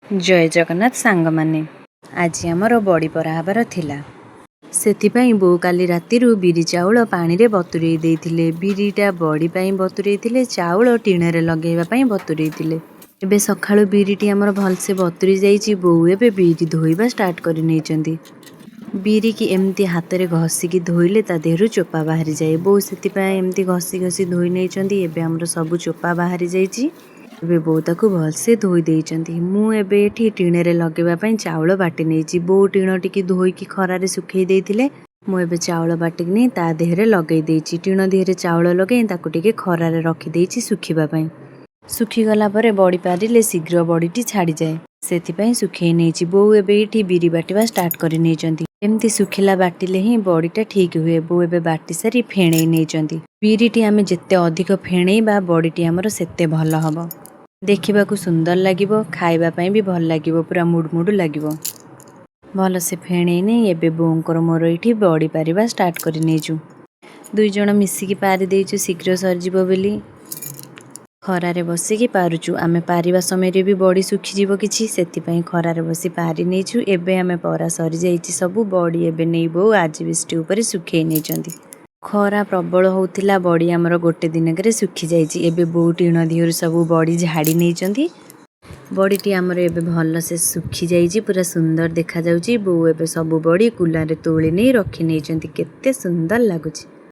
ଜୟ ଜଗନ୍ନାଥ ସାଙ୍ଗମାନେ, ଆଜି ଆମର ବଡ଼ି ପରା ହେବାର ଥିଲା। ସେଥିପାଇଁ ବୋଉ କାଲି ରାତିରୁ ବିରି ଚାଉଳ ପାଣିରେ ବତୁରେଇ ଦେଇଥିଲେ। ବିରିଟା ବଡ଼ି ପାଇଁ ବତୁରେଇଥିଲେ, ଚାଉଳ ଟିଣରେ ଲଗେଇବା ପାଇଁ ବତୁରେଇଥିଲେ। ଏବେ ସକାଳୁ ବିରିଟି ଆମର ଭଲସେ ବତୁରି ଯାଇଛି। ବୋଉ ଏବେ ବିରି ଧୋଇବା ଷ୍ଟାର୍ଟ କରି ନେଇଛନ୍ତି। ବିରିକି ଏମିତି ହାତରେ ଘଷିକି ଧୋଇଲେ ତା ଦେହରୁ ଚୋପା ବାହାରିଯାଏ। ବୋଉ ସେଥିପାଇଁ ଏମିତି ଘଷି ଘଷି ଧୋଇ ନେଇଛନ୍ତି। ଏବେ ଆମର ସବୁ ଚୋପା ବାହାରି ଯାଇଛି। ଏବେ ବୋଉ ତାକୁ ଭଲସେ ଧୋଇ ଦେଇଛନ୍ତି। ମୁଁ ଏବେ ଏଠି ଟିଣରେ ଲଗେଇବା ପାଇଁ ଚାଉଳ ବାଟି ନେଇଛି। ବୋଉ ଟିଣ ଟିକେ ଧୋଇକି ଖରାରେ ଶୁଖେଇ ଦେଇଥିଲେ। ମୁଁ ଏବେ ଚାଉଳ ବାଟିକି ନେଇ ତା ଦେହରେ ଲଗେଇ ଦେଇଛି। ଟିଣ ଦେହରେ ଚାଉଳ ଲଗେଇ ତାକୁ ଟିକେ ଖରାରେ ରଖିଦେଇଛି ଶୁଖିବା ପାଇଁ। ଶୁଖିଗଲା ପରେ ବଡ଼ି ପାରିଲେ ଶୀଘ୍ର ବଡ଼ିଟି ଛାଡ଼ିଯାଏ, ସେଥିପାଇଁ ଶୁଖେଇ ନେଇଛି। ବୋଉ ଏବେ ଏଇଠି ବିରି ବାଟିବା ଷ୍ଟାର୍ଟ କରି ନେଇଛନ୍ତି। ଏମିତି ଶୁଖିଲା ବାଟିଲେ ହିଁ ବଡ଼ିଟା ଠିକ୍ ହୁଏ। ବୋଉ ଏବେ ବାଟି ସାରି ଫେଣେଇ ନେଇଛନ୍ତି। ବିରିଟି ଆମେ ଯେତେ ଅଧିକ ଫେଣେଇବା, ବଡ଼ିଟି ଆମର ସେତେ ଭଲ ହେବ, ଦେଖିବାକୁ ସୁନ୍ଦର ଲାଗିବ, ଖାଇବା ପାଇଁ ବି ଭଲ ଲାଗିବ, ପୁରା ମୁଡ଼ୁମୁଡ଼ୁ ଲାଗିବ। ଭଲସେ ଫେଣେଇ ନେଇ ଏବେ ବୋଉଙ୍କର ମୋର ଏଇଠି ବଡ଼ି ପାରିବା ଷ୍ଟାର୍ଟ କରି ନେଇଛୁ। ଦୁଇ ଜଣ ମିଶିକି ପାରି ଦେଇଛୁ ଶୀଘ୍ର ସରିଯିବ ବୋଲି। ଖରାରେ ବସିକି ପାରୁଛୁ ଆମେ। ପାରିବା ସମୟରେ ବି ବଡ଼ି ଶୁଖିଯିବ କିଛି, ସେଥିପାଇଁ ଖରାରେ ବସି ପାରି ନେଇଛୁ। ଏବେ ଆମେ ପରା ସରିଯାଇଛି ସବୁ ବଡ଼ି। ଏବେ ନେଇ ବୋଉ ଆଜବେଷ୍ଟ ଉପରେ ଶୁଖେଇ ନେଇଛନ୍ତି। ଖରା ପ୍ରବଳ ହେଉଥିଲା। ବଡ଼ି ଆମର ଗୋଟେ ଦିନକରେ ଶୁଖିଯାଇଛି। ଏବେ ବୋଉ ଟିଣ ଦିହରୁ ସବୁ ବଡ଼ି ଝାଡ଼ି ନେଇଛନ୍ତି। ବଡ଼ିଟି ଆମର ଏବେ ଭଲସେ ଶୁଖିଯାଇଛି, ପୁରା ସୁନ୍ଦର ଦେଖାଯାଉଛି। ବୋଉ ଏବେ ସବୁ ବଡ଼ି କୁଲାରେ ତୋଳି ନେଇ ରଖି ନେଇଛନ୍ତି। କେତେ ସୁନ୍ଦର ଲାଗୁଛି।